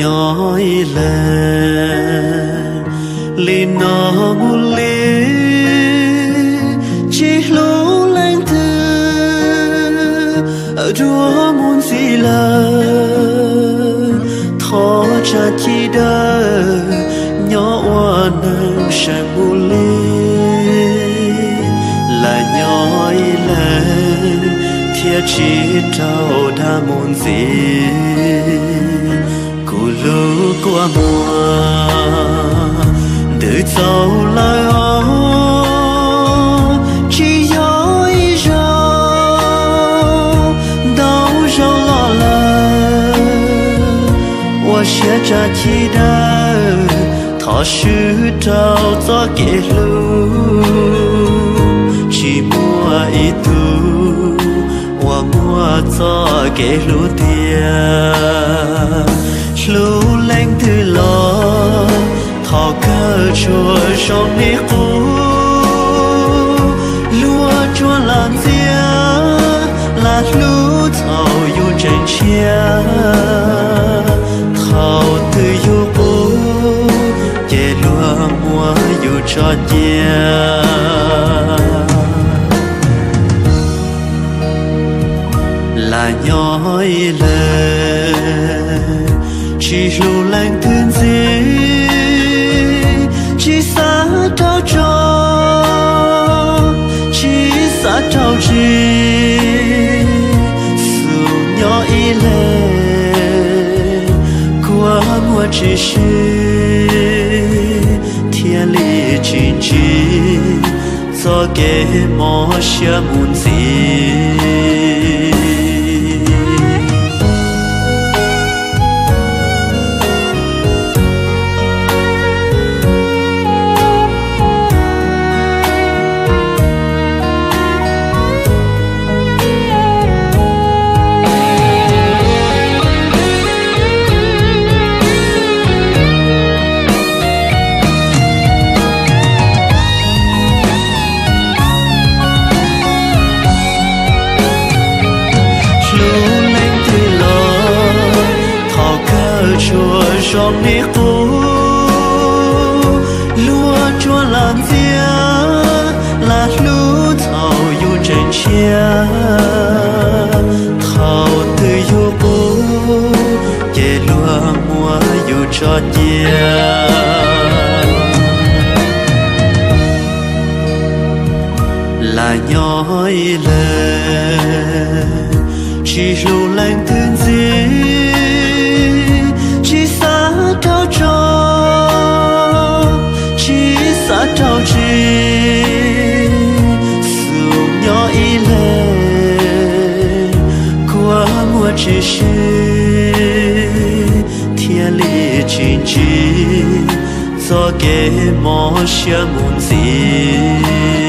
Nyob ib leeg li no mus li, tsis hlub leej twg dua mus ntxiv lawm. Thov tsa ci dawb nyob ua neeg seem mus li, lam nyob ib leeg thiaj tsis raug dag mus ntxiv. Kuv lub kua muag ntws txaus lawm os, tsis yog ib zaug, ntau zaus los lawm. Ua siab tsa ci dawb, thov swb rau txoj kev hlub, tsis muaj ib tug uas muaj txoj kev hlub tiag. Hlub leej twg los thaum kawg tsuas zoo li qub, luag tsuas lam ntxias, lam hlub thaum yus tseem tshiab. Thaum twg yus qub ces luag muab yus tso cia. Lam nyob ib leeg tsis hlub leej twg ntxiv, tsis xav raug tso, tsis xav raug tsis, xub nyob ib leeg kua muag tsis sib, thiaj li tsis ntsib txoj kev mob siab mus ntxiv. Hlub leej twg los thaum kawg tsuas zoo li qub, luag tsuas lam ntxias, lam hlub thaum yus tseem tshiab. Thaum twg yus qub ces luag muab yus tso cia. Lam nyob ib leeg tsis hlub leej twg ntxiv, tsis xav raug tso, tsis xav raug tsis, xub nyob ib leeg kua muag tsis sib, thiaj li tsis ntsib txoj kev mob siab mus ntxiv.